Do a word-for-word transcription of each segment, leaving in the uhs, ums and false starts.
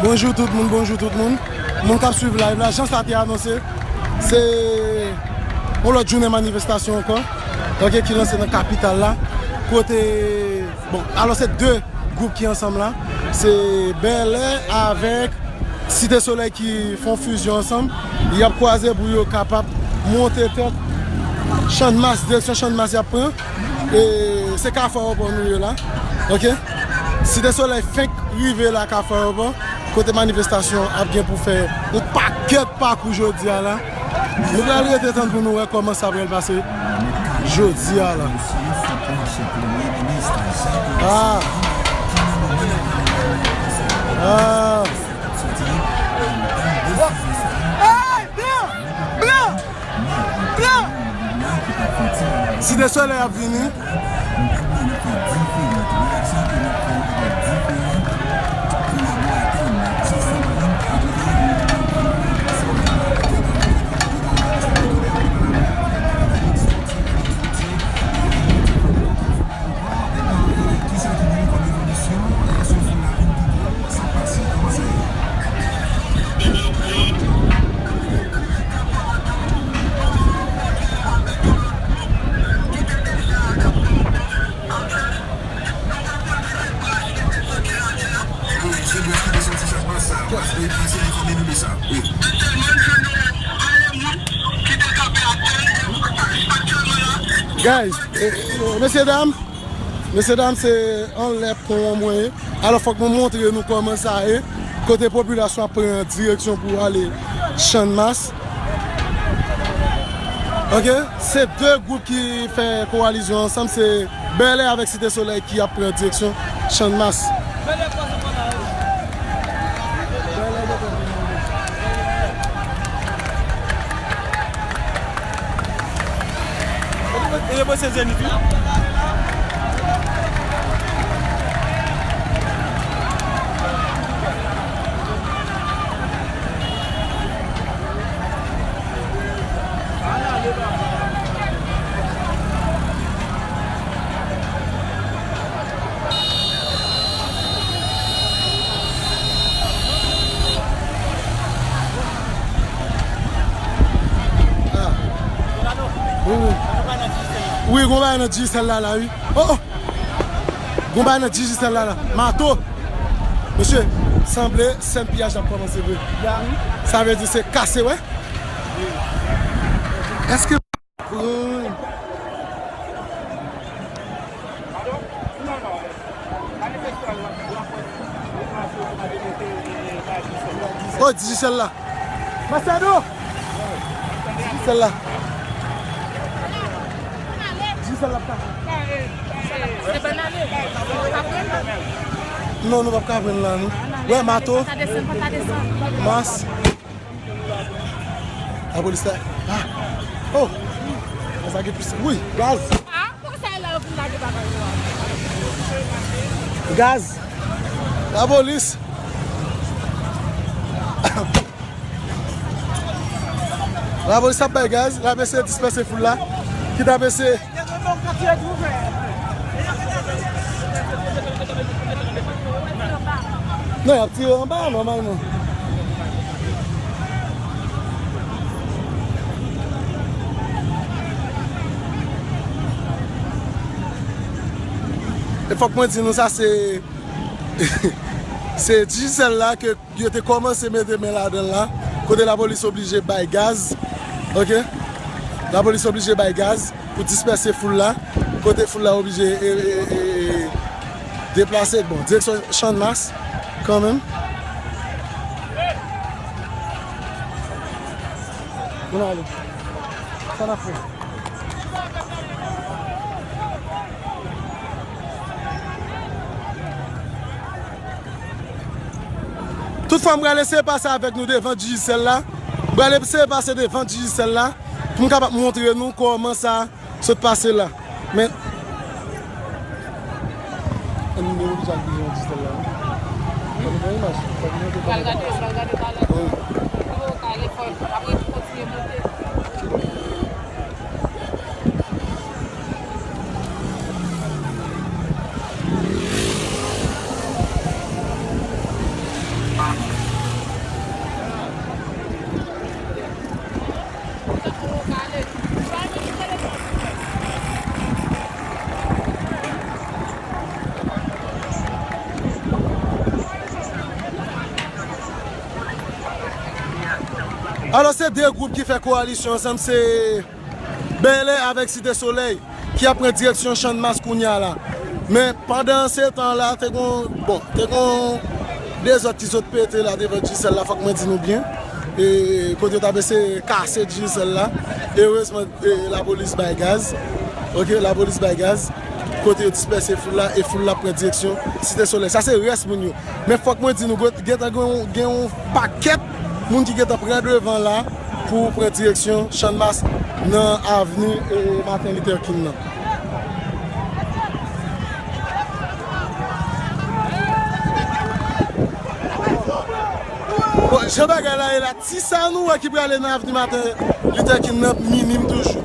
Bonjou tout moun, bonjou tout moun. Moun k ap swiv live la, jan sa te anonse, se yon lòt jounen manifestasyon ankò, oke, ki lanse nan kapital la. Kote, bon, alò se de gwoup ki ansanm la. Se Bèlè avèk Site Solèy ki fè yon fizyon ansanm. Y ap kwaze pou yo kapab monte tèt Channmas, direksyon Channmas y ap pran. E se Kafou Ayewopò nou ye la. Oke? Site Solèy fenk rive la, Kafou Ayewopò, kote manifestasyon ap gen pou fè yon pakèt pakou jodi a la. Nou pral rete tann pou nou wè kòman sa pral pase jodi a la. Ah. Ah. Hey, blan! Blan! Blan! Site Solèy ap vini. Guys, eh, eh, mesye dam, mesye dam, se anlè pon an mwen ye. Alò, fòk mwen montre nou kòman sa ye. Kote popilasyon ap pran direksyon pou ale Channmas. Oke? Se de gwoup ki fè kowalizyon ansanm, se Bèlè avèk Site Solèy ki ap pran direksyon Channmas. Ah. Wi, wi. Wi, gon bagay nan Digicel la, la, wi. Oh, oh. Gon bagay nan Digicel la, la. Mato. Mesye, sanble sèn piyaj ap kòmanse vre. Sa vle di se kase, wè. Èske pran. Oh, Digicel la. Machado! Digicel la. Digicel la pa. Non, nou p ap ka pran la, non. Wè, Mato. Mas. Lapolis la. Ah. Oh. Sa gen plis. Wi, gaz. Ah, poukisa e la yo vin lage bagay yo a? Gaz. Lapolis. Lapolis ap bay gaz, l ap eseye dispèse foul la. Ki t ap eseye Non, y ap tire anba a, nòmalman. E fòk mwen di nou sa, se, se Digicel la ke yo te kòmanse mete men ladan l la, kote lapolis oblije bay gaz, oke? Lapolis oblije bay gaz pou dispèse foul la, kote foul la oblije, e, e, e, e, deplase, bon, direksyon Channmas, kanmenm. Nou ale. Sa n ap fè? Tout fwa, m pral eseye pase avèk nou devan Digicel la. M pral eseye pase devan Digicel la pou m kapab montre nou kòman sa sot pase la. Men, ann, nou oblije al devan Digicel la, wi. Fò nou pran imaj. Fò nou montre kòman. Pral gade, pral gade talè. Wi. Pi wo ka ale, fò apre tou kontinye monte. Alò, se de gwoup ki fè kowalisyon ansanm, se Bèlè avèk Site Solèy, ki ap pran direksyon Channmas kounye a la. Men, pandan se tan la, te gon, bon, te gon dezòd ki sot pete la devan Digicel la, fòk mwen di nou byen. E kote yo t ap eseye kase Digicel la. Erezman, e, lapolis bay gaz. Ok, lapolis bay gaz. Kote yo dispèse foul la, e foul la pran direksyon Site Solèy. Sa se rès moun yo. Men fòk mwen di nou, gentan gen yon, gen yon pakèt moun ki gentan pran devan la pou pran direksyon Channmas nan avni, e, Martin Luther King nan. Bon, jan bagay la ye la, ti sa nou wè ki prale nan avni Martin Luther King nan minim toujou.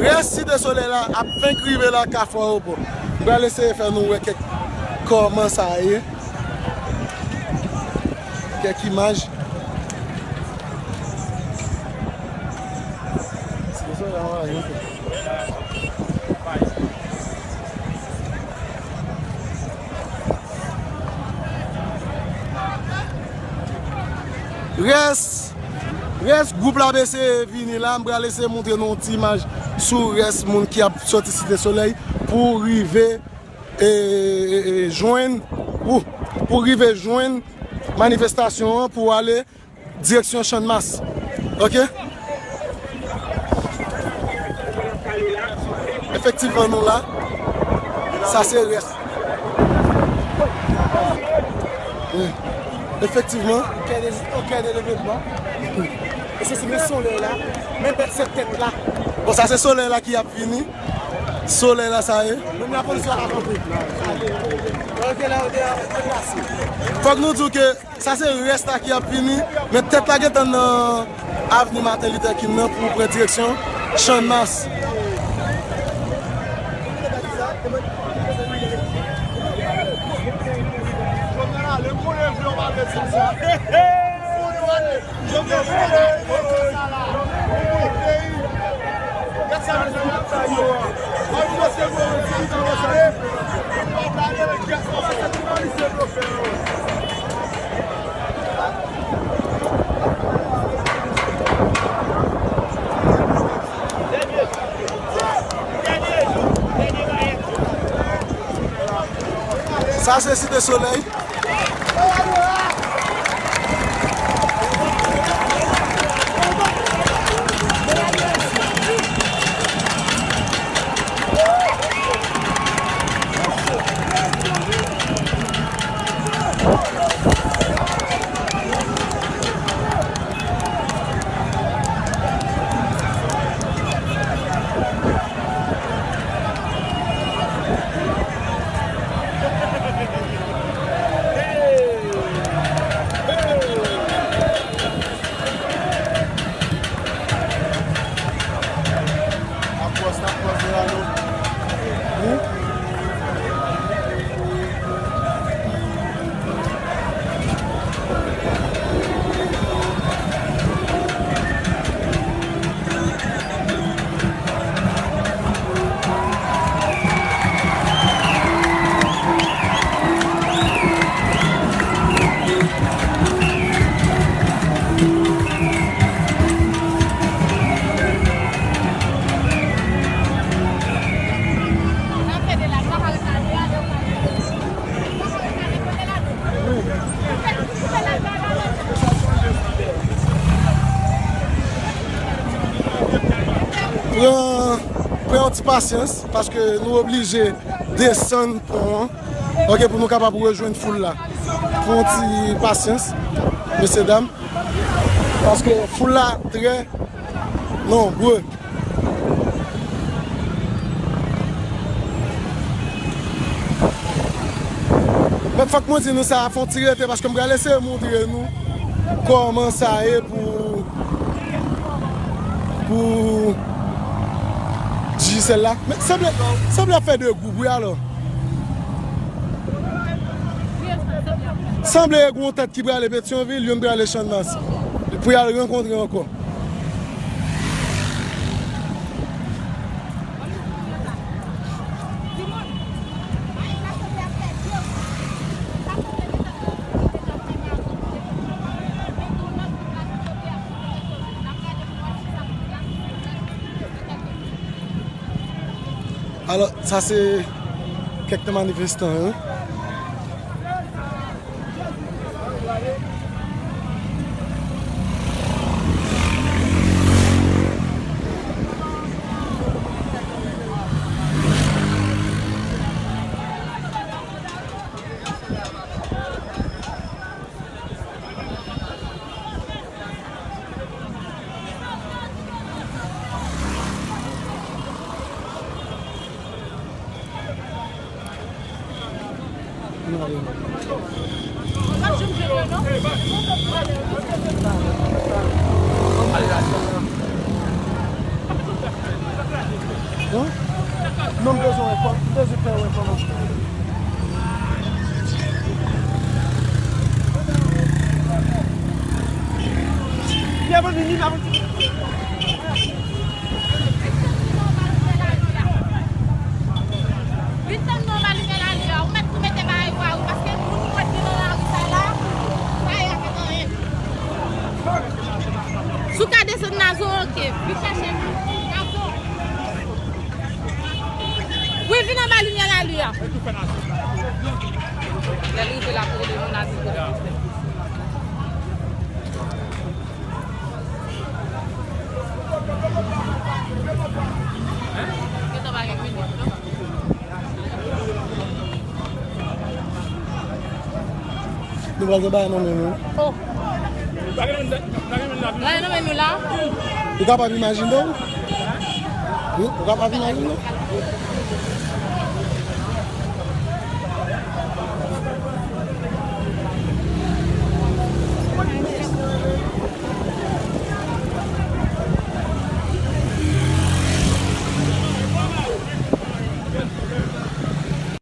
Rès Site Solèy la ap fenk rive la Kafou Ayewopò. M pral eseye fè nou wè kèk kòman sa ye. Kèk imaj. Rès, rès gwoup la ap eseye vini la, m pral eseye montre nou yon ti imaj sou rès moun ki ap sòti Site Solèy pou rive, e, e, e, jwenn, pou, pou rive jwenn manifestasyon an pou ale direksyon Channmas. Ok? Efektivman, nou la. Sa se rès. Wi. Efektivman. Au cœur de, au cœur de l'événement. E se, se men solèy la, men bèt se tèt la. Bon, sa se solèy la ki ap vini. Solèy la, sa ye. Menm lapolis la ap kanpe. Fòk nou di w ke sa se rès la ki ap vini, men tèt la gentan nan avni Martin Luther King nan pou pran direksyon Channmas. Sa se Site Solèy. Pran, pran yon ti pasyans, paske nou oblije desann pon an, ok, pou nou kapab rejwenn foul la. Pran yon ti pasyans, mesye dam, paske foul la trè nonbre. Men fòk mwen di nou sa, fè yon ti rete, paske m pral eseye montre nou kòman sa ye pou, pou Digicel la. Men sanble, sanble ap fè de gwoup, wi, alò. Sanble gen yon tèt ki prale Petyonvil, youn prale Channmas. Pou y al rankontre ankò. Alò, sa se kèk nan manifestan yo. Non, m bezwen wè kò, m bezwen fè wè kòman. Li ap vini, li ap vini. Vin tann nou, anba limyè lalè a. Ou mèt tou mete bagay ou a ou, paske moun mwen ki nan lari sa la, pa y ap fè anyen. Si w ka desann Nazo, oke. Vin chèche Nazo. Wi, vin anba limyè lalè a. Lè l rive la, pou rele nou Nazo. Nou pral gen bagay nan men nou. Oh. Bagay nan men nou la. Ou kapab imajine w? Wi, ou kapab imajine w?